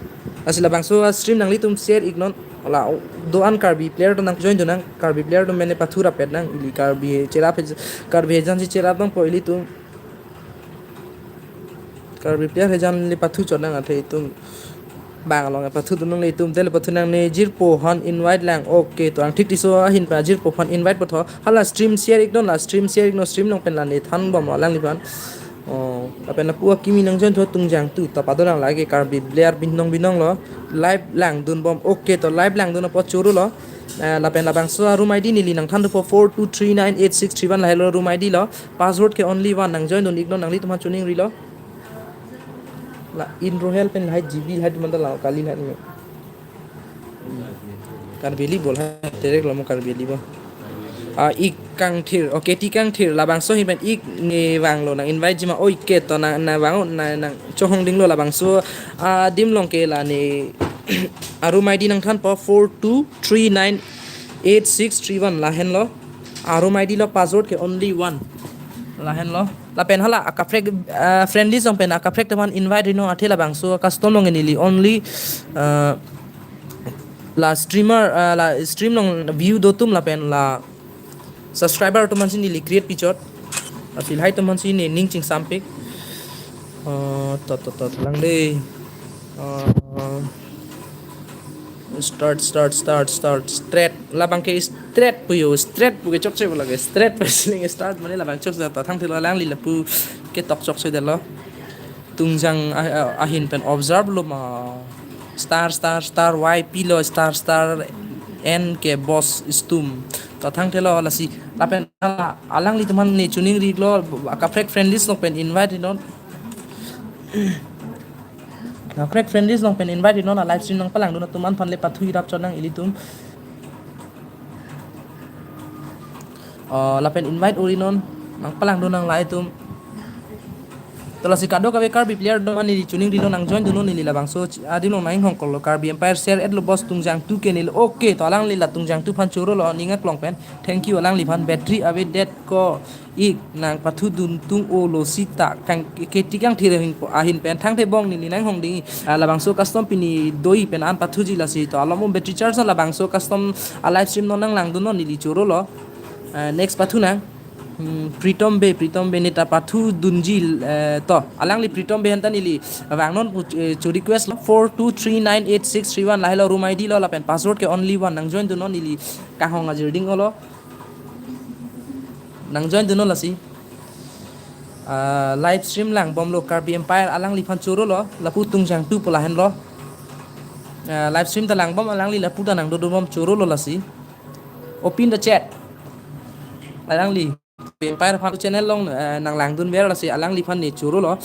Lasi labangso stream nanglitum share iknon. La do-an Karbi player atum nang join dun nang, Karbi player atum mene pathu rapet nang, ili Karbi cherap he, Karbi hejan si cherap nangpo ilitum. Karbi player hejan le pathu chot nang athe itum. Bang along pathudun nang le itum, tele pathu nang, ne jirpo aphan invite lang. Okay, to angthik tiso ahin pa jirpo aphan invite po tho. Hala stream share iknon, la stream share iknon, stream along pen la ne thanbom alangliphan. Oh, lapen lapu akimi nang join tho, Tungjang Tu ta padonang lage Karbi player binong binong lo. Live langdunbom. Okay, to live langdun apot choro lo. Eh, lapen labangso a room I D neli nangthan dopo, four two three nine eight six three one lahelo room I D lo. Password ke only one, nang join dun iknon, nanglitum aphan tuning rilo. La in Rohel pen lahai G B lahai atum anta la kali lahai atum. Karbi libol ha, terek lo mo Karbi libol. Ah, ik kangthir, okay, ti kangthir, labangso ahin pen ik ne vanglo, nang invite jima, oi ke to nang, nang vang, nang, nang chohong dinglo labangso, ah, adim along ke la ne, a room I D nangthanpo, four two three nine eight six three one lahenlo. A room I D lo, password ke only one. Lahenlo. Lapen hala akaprek, ah, friend list along pen akaprek atum aphan invite rinon, athe labangso custom along neli only, ah, la streamer, ah, la stream along view do atum lapen la subscriber atum aphan si neli create pichot. Lasi lahai atum aphan si ne ning chingsampik. Ah, to, to, to, lang dei. Ah, start, start, start, start, start. Labang ke start pu yo, start pu ke chokche pu lage, start pu siling start mane labang chokche, to thangthelo, alangli lapu ketok chokchedetlo. Tungjang a-, a-, ahin pen observe lo ma. Star, star, star, Y P lo, star, star, N ke boss stum. To thangthelo lasi. Lapen ala-, alanglitum aphan ne tuning rilo, akaprek friend list along pen invite rinon. Akaprek friend list along pen invite rinon, a live stream nangpalangdun atum aphan le pathu irap chot nang ilitum. Ah, lapen invite urinon, nangpalangdun nang lahai atum. To lasi kadokave Karbi player do mane neli tuning rilo, nang join dunnon, neli labangso ch-, adim along nang inghong kolo, Karbi Empire share et lo boss, Tungjang Tu ke neli. Okay, to alangli la Tungjang Tu aphan choro lo ning aklong pen. Thank you alangliphan, battery avedet ko ik nangpathudun tung o lo sita kang keti kangthir ahin po, ahin pen thangthebong neli nanghong ding, ah, labangso custom pini doi pen an pathuji lasi, to alom battery charge labangso custom a live stream non nanglangdunnon, neli choro lo. Ah, next pathu nang. Hmm, Pritom Bey, Pritom Bey neta pathudunji, eh, to alangli Pritom Bey aphan ta neli vangnon pu, eh, chu request lo, four two three nine eight six three one lahelo room I D lo, lapen password ke only one, nang join dunnon, neli kanghong ajir ding olo. Nang join dunnon lasi. Ah, live stream langbomlo, Karbi Empire alangliphan choro lo, lapu Tungjang Tu pu lahenlo. Ah, live stream ta langbom, alangli lapu ta nangdodobom, choro lo lasi. Open the chat. Alangli Karbi Empire aphan channel along, eh, nanglangdunver lasi alangliphan ne choro lo.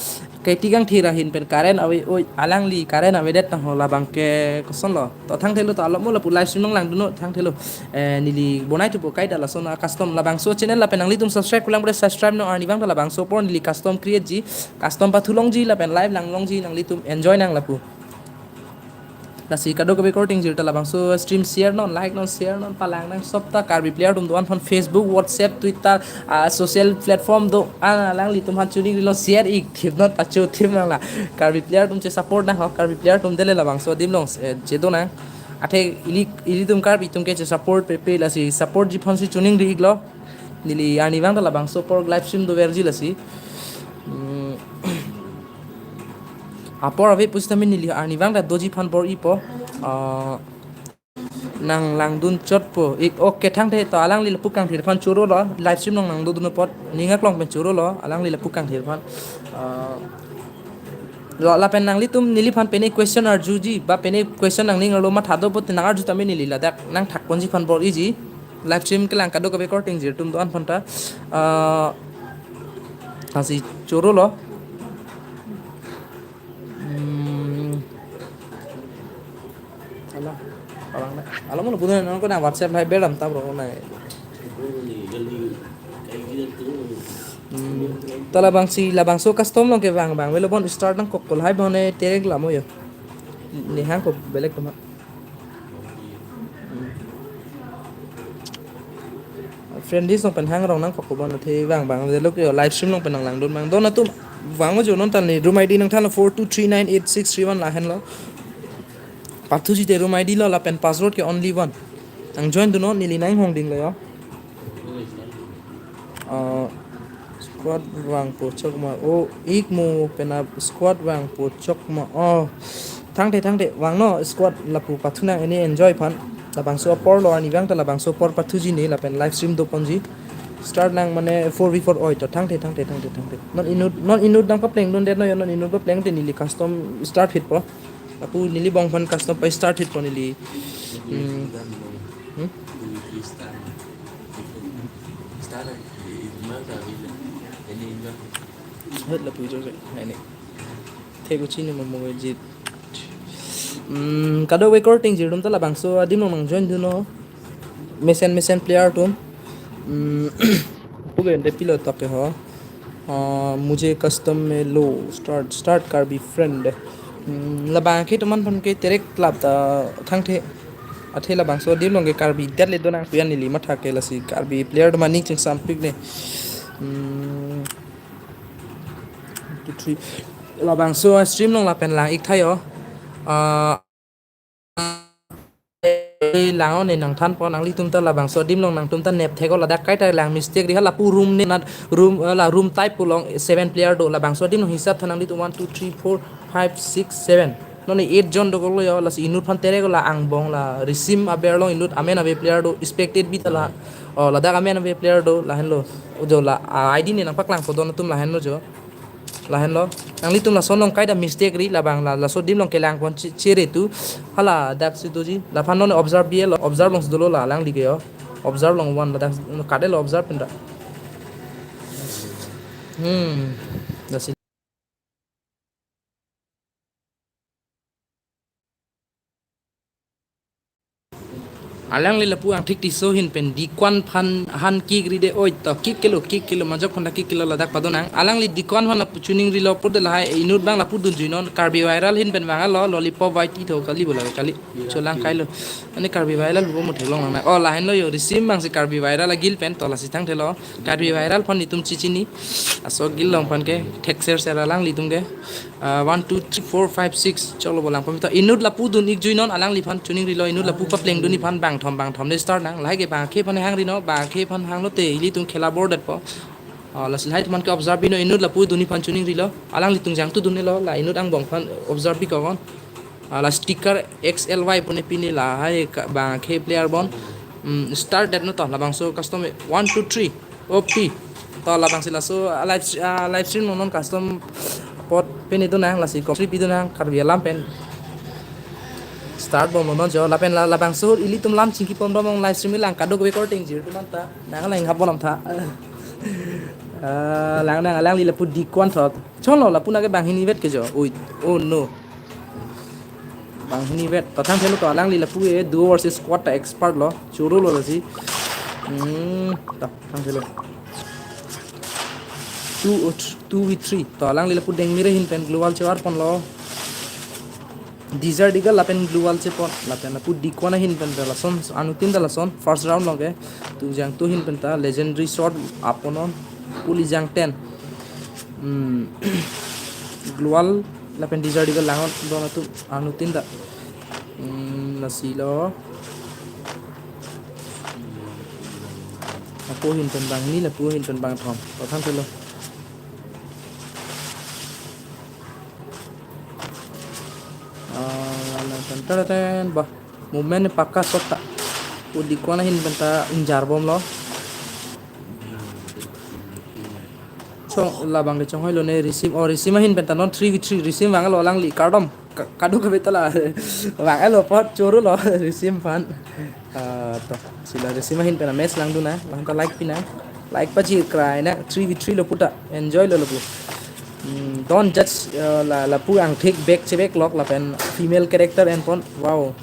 Keti kangthir ahin pen current ave, oi, alangli current avedet tangho, labang ke koson lo. To thangthelo, to alom mo lapu live stream nanglangdunnon, thangthelo. Eh, neli bonai thupo kaita lason a custom, labangso channel lapen nanglitum subscribe kulang bre, subscribe non, arnivang ta labangso apor neli custom create ji, custom pathulongji lapen live langlongji, nanglitum enjoy nang lapu. Lasi kadokave korte ingjir ta labangso stream share non, like non, share non, palang nang sopta, Karbi player atum do-an aphan Facebook, WhatsApp, Twitter, ah, social platform do-an alanglitum aphan tuning rilo share ik thip non, pacho thip nang la. Karbi player atum che support nang ho, Karbi player atum tele labangso adim along, eh, chedo nang. Athe ili, ilitum Karbi atum ke support pepe lasi support ji aphansi choningri-iklo. Neli arnivang ta labangso apor live stream doverji lasi. Hmm. Apor ave pusitame neli arnivang ta doji aphan bor-ipo. Ah, nang langdun chotpo. Ik, okay, thangthe, to alangli lapu kangthir aphan chorolo, live stream along nangdodun apot, ning aklong pen chorolo, alangli lapu kangthir aphan. Ah, lo, lapen nanglitum neliphan pine question arjuji, ba pine question nangning arlo matha do apot nang arju tame neli ladak nangthakponji aphan bor-iji. Live stream kelang kadokave korte ingjir atum do-an aphanta. Ah, lasi chorolo. Hmm. Ala, alang na. Alang mo punya nang ko na WhatsApp hai beram ta bro na. Hmm. To labangsi, labangso custom along ke vang vang. Velo bon start nangkok kol hai bon ne terek lamo yo. Nihang ko belek toma. Friendly along pen hang rong nangkok kol bon athe vang vang. Velo ke live stream along pen nanglangdun vang. Don atum vang mo jo non ta ne room I D nangthanlo four two three nine eight six three one lahenlo. Pathuji te room I D lo lapen password ke only one. Nang join dunnon, neli nanghongdinglo yo. Ah, squad vangpo chokma. Oh, ik mo penap squad vangpo chokma. Oh, thangthe thangthe vangnon squad lapu pathunang, eni enjoy aphan. Labangso apor lo, arnivang ta labangso apor pathuji ne lapen live stream doponji. Start nang mane four v four oi to thangthe thangthe thangthe thangthe. Non inut, non inut nangpapleng dundet non yo, non inut paplengte neli custom start hitpo. Lapu neli bong aphan custom pa start hitpo neli. Hmm. Hmm? Hot lapu jo se. Ini. Thek uchi ni mamo jit. Hmm, kadokave korte ingjir atum ta labangso adim along nang join dunnon. Mesen mesen player atum. Hmm, pugen de pilot tak ho. Ah, mujhe custom mein lo, start, start Karbi friend. Hmm, labang ke teman aphan ke terek lap ta thangthe. Athe labangso adim along ke Karbi det le donang puyan neli matha ke lasi Karbi player do manik chingsampik ne. Hmm. Two, three. Labangso stream along lapen lang-ik tha yo. Ah, lang-on ne nangthanpo nanglitum ta labangso adim along nangtum ta nep thek-o ladak kaita lang mistake ri ha lapu room ne nat room, eh, la room type pu along seven player do labangso adim along hisap tha nanglitum one, two, three, four, five, six, seven. Non eight jon dokoklo yo, lasi inut aphan terek la angbong la Risim aber along inut amen ave player do expected bi ta la. Oh, ladak amen ave player do lahenlo. Ujo la, ah, I D ne nangpaklangpo don atum lahenlo jo. Lahenlo. Nanglitum lason along kaita mistake ri labang la, laso adim along kelangpon che-, chere tu. Hala dak si doji. Laphan non observe bi-e lo, observe alongsi dolo la alangli ke yo. Observe along one ladak kadelo observe pen ta. Hmm. Lasi alangli lapu Angthik Tisso ahin pen Dikwan aphan han kikri de oi to kiklo kiklo majok aphan ta kiklo ladak padonang. Alangli Dikwan aphan lapu choningrilo pute lahai inut abang lapu dunjuinon Karbi Viral ahin pen vanglo Lollipop Y T tho kali bola kali. Cholang kailo. Ani Karbi Viral bo mo theklong lang na. Oh lahenlo yo Risim abangsi Karbi Viral agil pen to lasi thangthelo. Karbi Viral aphan itum chichini. Aso gil along aphan ke thekser ser alanglitum ke. Ah, one, two, three, four, five, six. Choklo bolang pamita. Inut lapu dun-ik juinon alangliphan choningrilo inut lapu papleng dun-ik aphan bangthom bangthom le start nang. Lahai ke bangkhe aphan hangrinon, bangkhe aphan hanglote ilitum khela bordetpo. Ah, lasi lahai atum aphan ke observe binon inut lapu dun-ik aphan choningrilo. Alanglitum jangtu dun-elo, la inut angbong aphan observe bikoknon. Ah, la sticker X L Y pune pine lahai ka bangkhe player bon. Hmm, start det no to labangso custom one, two, three. O P. To labangsi laso, ah, live, ah, live stream non custom apot pine donang lasi commentary pidonang Karbi alam pen. Start bomnon jo lapen la labangso ilitum lam chingkipon bomnon live stream lang kadokave korte ingjir atum anta. Nang lang hap bonam tha. Ah, lang nang alangli lapu Dikwan thot. Chonlo lapu nake banghini vet ke jo. Ui, oh no. Banghini vet. To thangthelo to alangli lapu e duo versus squad ta expert lo. Chorolo lasi. Hmm, to thangthelo. Two, oh, th-, two v three. To alangli lapu Dengmire ahin pen global chevar ponlo. Desert Eagle lapen global chepon. Lapen lapu Dikwan ahin pen ta lason. Anuttin ta lason. First round along ke. Tu jangtu ahin pen ta. Legendary shot aponon. Puli jang ten. Hmm. Global lapen Desert Eagle lang-on don atum anuttin ta. Hmm. Lasi lo. Lapu ahin pen bang hini, lapu ahin pen bang thom. Pathan pelo. Ah, la tan tan tan, bah. Movement ni pakka sot ta. Udi ko-an ahin pen ta ingjarbomlo. So, labang kechonghoilo ne Risim. Oh, Risim ahin pen ta non three v three. Risim vanglo alangli kardom. Ka-, kadokave ta la. Vanglo apot chorolo Risim aphan. Ah, to. Lasi la Risim ahin pen match langdun nang. Lahan ta like pi nang. Like pajir krai nang. Three v three lo puta. Enjoy lo lapu. Hmm, don't judge, uh, la, lapu angthik bag cheback lok lapen female character enpon. Wow.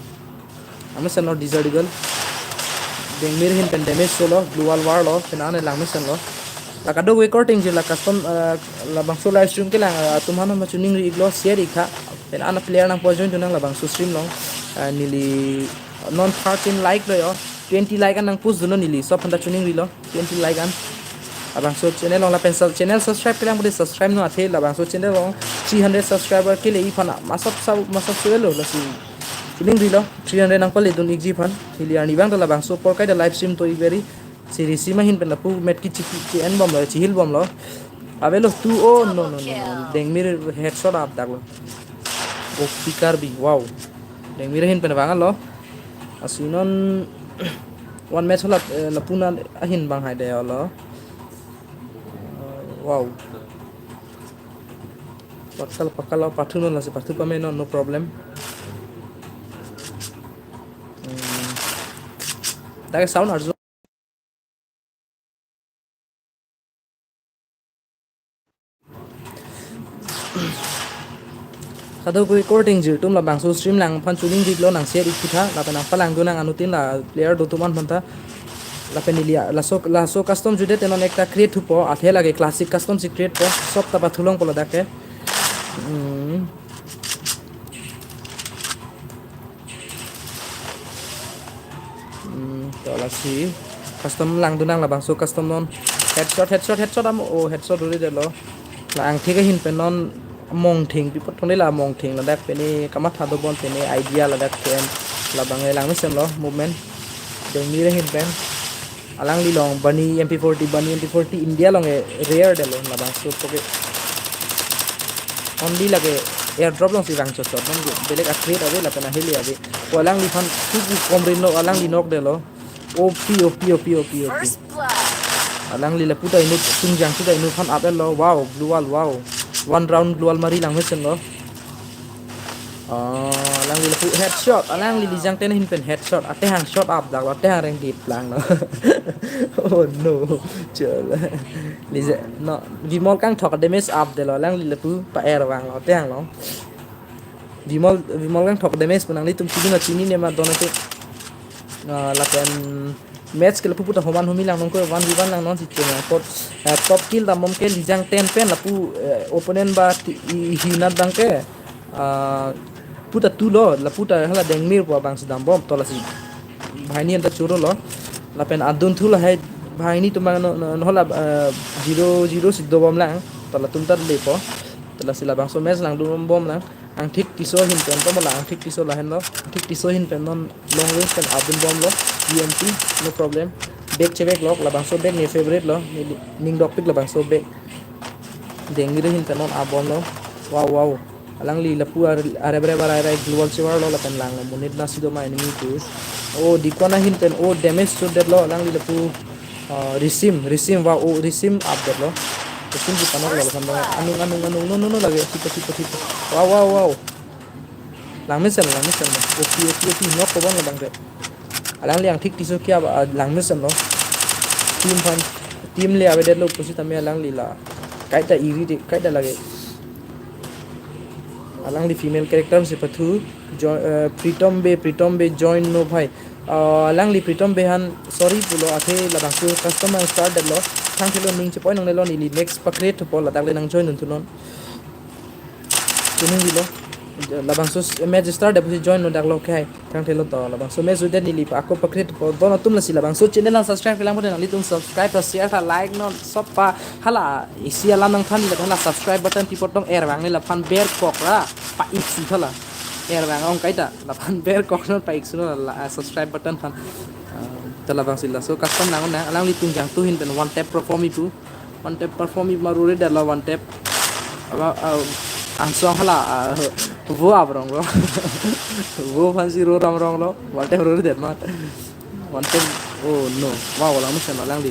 Langmesen lo Desert Eagle. Dengmir ahin pen damage solo, Gloo Wall War lo, pen ane langmesen lo. La kadokave korte ingjir la custom, uh, labangso live stream kelang, uh, atum aphan ma chiningri iklo, share ik tha. Pen ana player nangpo join dun nang labangso stream along. Uh, neli non thirteen like lo ho. Twenty like an nang push dunnon neli. Sob aphan ta chiningrilo. Twenty like an. Labangso channel along lapen sub-, channel subscribe kelang pute subscribe non, athe labangso channel along three hundred subscriber kele-i aphan masap sau, masap suelo lasi. Chiningrilo, three hundred nangpale dun ikji aphan. Neli arni abang ta labangso apor kaita live stream to ik beri. Lasi Risim ahin pen lapu match ke chiki, che-enbomlo, chihilbomlo. Avelo tu, oh, no, no, no, no. Dengmir headshot apdaklo. Oh, P K R B, wow. Dengmir ahin pen vanglo. Lasi non one match hola, eh, lapu-an ahin bang haidelo. Eh, wow. Pakka lo, pakka lo, pathu non lasi pathu pame non, no problem. Hmm. Dak sound arju. Kadokave korte ingjir atum labangso stream lang aphan chiningrilo, nang share ik tha, lapen nangpalang dun nang anuttin la player do atum an aphan ta. Lapen neli laso, laso custom jude te non ekta create thupo, athe lake classic custom si create po, sob ta pathulongpo ladak ke. Hmm. Hmm, to lasi custom langdun nang labangso custom non. Headshot, headshot, headshot amo, oh, headshot uri delo. La angthik ahin pen non mongthing, pi apot tong de la mongthing ladak pene kamatha dobom pene idea ladak pen labang e langmesen lo movement. Dengmir ahin pen. Alangli along Bunny M P forty, Bunny M P forty India along e rare delo labangso poke. Only lake airdrop alongsi vang chotchot non, belek a-crate ave lapen ahele ave. O alangliphan tu ku komrin lo, alangli nok delo. O P, O P, O P, O P, O P. First blood. Alangli lapu ta inut, tungjang tu ta inut aphan apel lo. Wow, Gloo Wall, wow. One round Gloo Wall mari langmesen lo. Oh, alangli lapu headshot. Alangli Lijang Ten ahin pen headshot. Atehang shot apdaklo. Atehang reng dip langlo. Oh no. Chal. Lija, no. Vimol Kangthok damage apdelo. Alangli lapu pa-er vanglo. Atehang lo. Vimol, Vimol Kangthok damage pu nanglitum chini ma chinine ma dona tu. Ah, lapen match ke lapu puta homan humi lang nong ko one v one lang non si chena. Pot, eh, top kill dambom ke Lijang Ten pen lapu, eh, opponent ba ti-, i-, hinat abang ke, ah, puta tu lo, lapu ta hala Dengmir pu abang si dambom, to lasi banghini anta chorolo. Lapen adun thu lahai banghini atum abang no, no, no hala, eh, zero zero si dobom lang, to latum ta lepo. To lasi labangso match langdunbom lang. Angthik Tisso ahin pen to mala Angthik Tisso lahenlo. Angthik Tisso ahin pen non long range pen adunbomlo. U M P, no problem. Bag cheback lok, labangso bag ne favorite lo. Ne li-, ning dokpik labangso bag. Dengmir ahin pen non abomlo. Wow, wow. Alangli lapu ar-, arebre barai rai Gloo Wall chevarlo lapen langlo. Monit nasi do ma enemy tu. Oh, Dikon ahin pen, oh, damage to det lo. Alangli lapu, ah, Risim, Risim, wow, oh, Risim apdaklo. Risim si panoklo lapen anung, anung, anung, no, no, no, lake, tipo, tipo, tipo. Wow, wow, wow. Langmesen, langmesen lo. O P, O P, O P, nok kobon labang ke. Alangli Angthik Tisso ke aba, ah, langmesen lo. Team aphan, team le avedetlo pusi tame alangli la. Kaita iri de, kaita lake. Alangli female character si pathu, jo-, eh, Pritom Bey, Pritom Bey join no bhai. Ah, alangli Pritom Bey aphan sorry pulo, athe labangso custom nang start detlo. Thangthelo, ning chepoinongnelo, neli next pa-create thupo, ladak le nang join dun thunon. Chiningrilo. Labangso s-, match start det pusi join no daklo ke hai. Thangthelo to, labangso match udet neli pa ako pa-create po. Don atum lasi labangso channel nang subscribe kelang pute nanglitum subscribe ta share ta like non sob pa hala isi alam nangthan neli hala subscribe button pi apot tong er vang neli laphan ber kok ra pa isi thala. Ner bang ong kaita, lapen bell kok non pa-iksunon la, ah, subscribe button aphan. Ah, ta labangsi laso custom lang na, alanglitum jangtu ahin pen one tap perform ipu. One tap perform ip ma rore detlo one tap. Aba, ah, angsong hala, ah, vo abrong lo. Vo aphansi ro ram rong lo. One tap rore det ma. One tap, oh no. Wow, alang mesen alangli.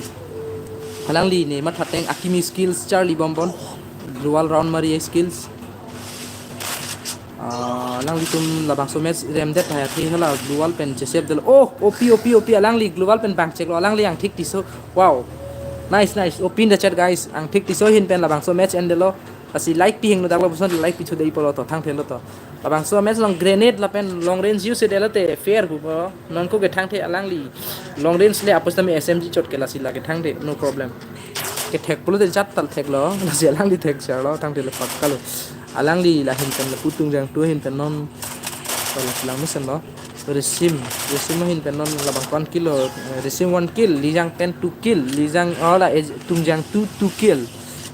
Alangli ne mathateng akimi skills charli bombon. Global round mari skills. Ah, alanglitum labangso match remdet hai athe hala global pen chesep del. Oh, O P, O P, O P, alangli global pen bang cheklo, alangli angthik tiso. Wow. Nice, nice. O P in the chat, guys. Angthik tiso ahin pen labangso match endelo. Lasi like pi hingno daklo puson like pi chu dei polo to, thangthelo to. Labangso match along grenade lapen long range use delo te fair pu po. Non ko ke thangthe alangli. Long range le apostami S M G chot ke lasi lake thangthe, no problem. Kethek pulote jat tal theklo, lasi alangli thek charlo, thangthelo pakka lo. Alangli la ahin pen lapu tungjangtu ahin pen non. To lasi lang mesenlo. Risim, Risim ahin pen non labang one kill lo, eh, Risim one kill, Lijang ten two kill, Lijang, oh la, eh, tungjangtu two kill.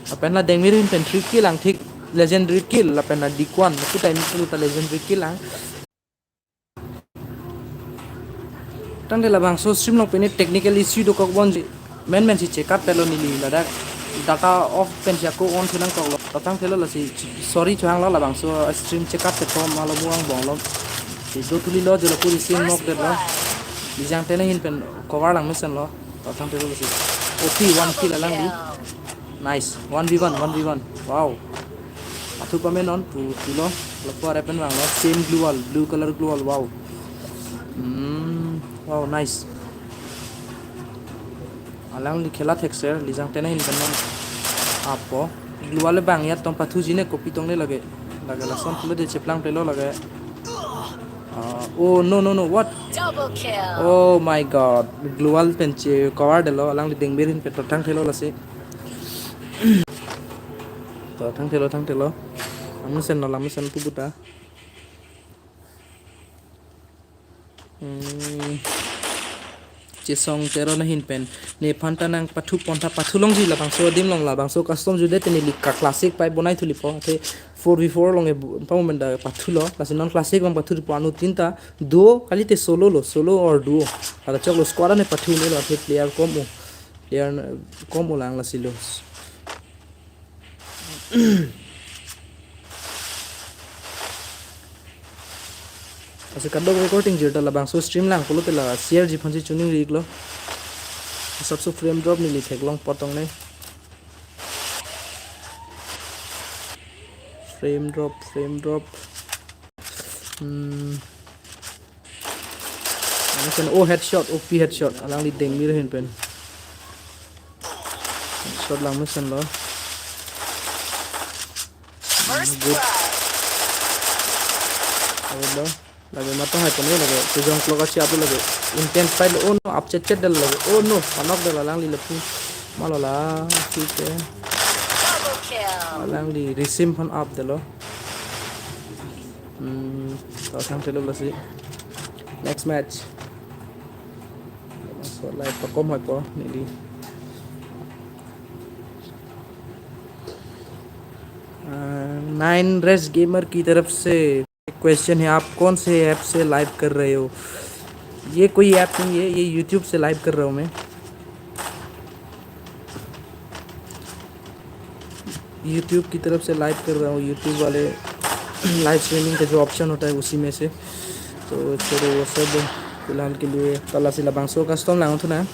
Lapen la Dengmir ahin pen three kill angthik, legendary kill, lapen la Dikwan, lapu time itu ta legendary kill ang. Tangte labangso stream along pine technical issue dokok bonji. Men men si check up pelo neli ladak. Data off pensi ako on thu nangkoklo. Tangtelo lasi sorry chohanglo labangso stream check up pe thom alo muang bonglo. Si do thuli lo jolo puri sim nok detlo. Lijang ten ahin pen cover lang mesenlo. Tangtelo lasi. O P one kill alangli. Nice. One v one, one v one. Wow. Athu pame non pu thulo. Lapu arep pen vanglo. Same global, blue color global. Wow. Hmm. Wow, nice. Alangli khela thekser, Lijang ten ahin pen non. Apo. Global le bang ya tong pathu jine kopi tong le lake. Lake lason pulo de cheplang pelo lake. Ah, oh no no no, what? Double kill. Oh my god. Global pen che cover detlo, alangli Dengmir ahin pen to thangthelo lasi. To thangthelo, thangthelo. Amusen no lamusen pu buta. Hmm. Chesong Teron ahin pen. Nephan ta nangpathu pon tha, pathu longji labangso adim along, labangso custom jude te neli ka classic pai bonai thulipo. Te four v four along e bu-, pa moment da pathulo. Lasi non classic abang pathu po, anuttin ta duo kalite solo lo, solo or duo. Hala choklo, squad ne pathu nelo, athe player kom o. Player na-, kom o lang lasi lo. Lasi kadokave korte ingjir ta labangso stream lang pulote la share ji aphansi choningri iklo. Sabso frame drop neli theklong po tong ne. Frame drop, frame drop. Hmm. Lamusen, oh, headshot, O P headshot. Alangli Dengmir ahin pen. Headshot lang mesenlo. Good. Ave lo. Lake mata hai pen lake. Kejong klok achi apu lake. Intense fight lo. Oh no, up chet chet detlo lake. Oh no, panok detlo alangli lapu. Malo la, thik he. Double kill. Alangli Risim aphan up detlo. Hmm, to thangthelo lasi. Next match. So, live perform hai po, neli. A, nine raise gamer की तरफ से क्वेश्चन है, आप कौन से ऐप से लाइव कर रहे हो? ये कोई ऐप नहीं है, ये यूट्यूब से लाइव कर रहा हूँ मैं। यूट्यूब की तरफ से लाइव कर रहा हूँ, यूट्यूब वाले लाइव स्ट्रीमिंग का जो ऑप्शन होता है, उसी में से। तो चलो, वो सब फिलहाल के लिए, ta lasi labangso custom lang thu na।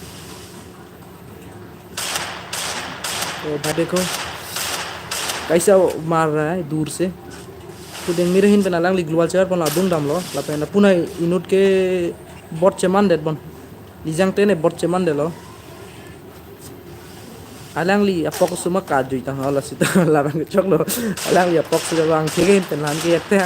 तो भाई देखो, कैसा मार रहा है दूर से। To Dengmir ahin pen alangli global char pon la adung damlo, lapen lapu na inut ke bot cheman det bon. Lijang ten ne bot cheman detlo. Alangli apok suma kajui tang hala sita labang choklo. Alangli apok suma bang thik ahin pen lan ke te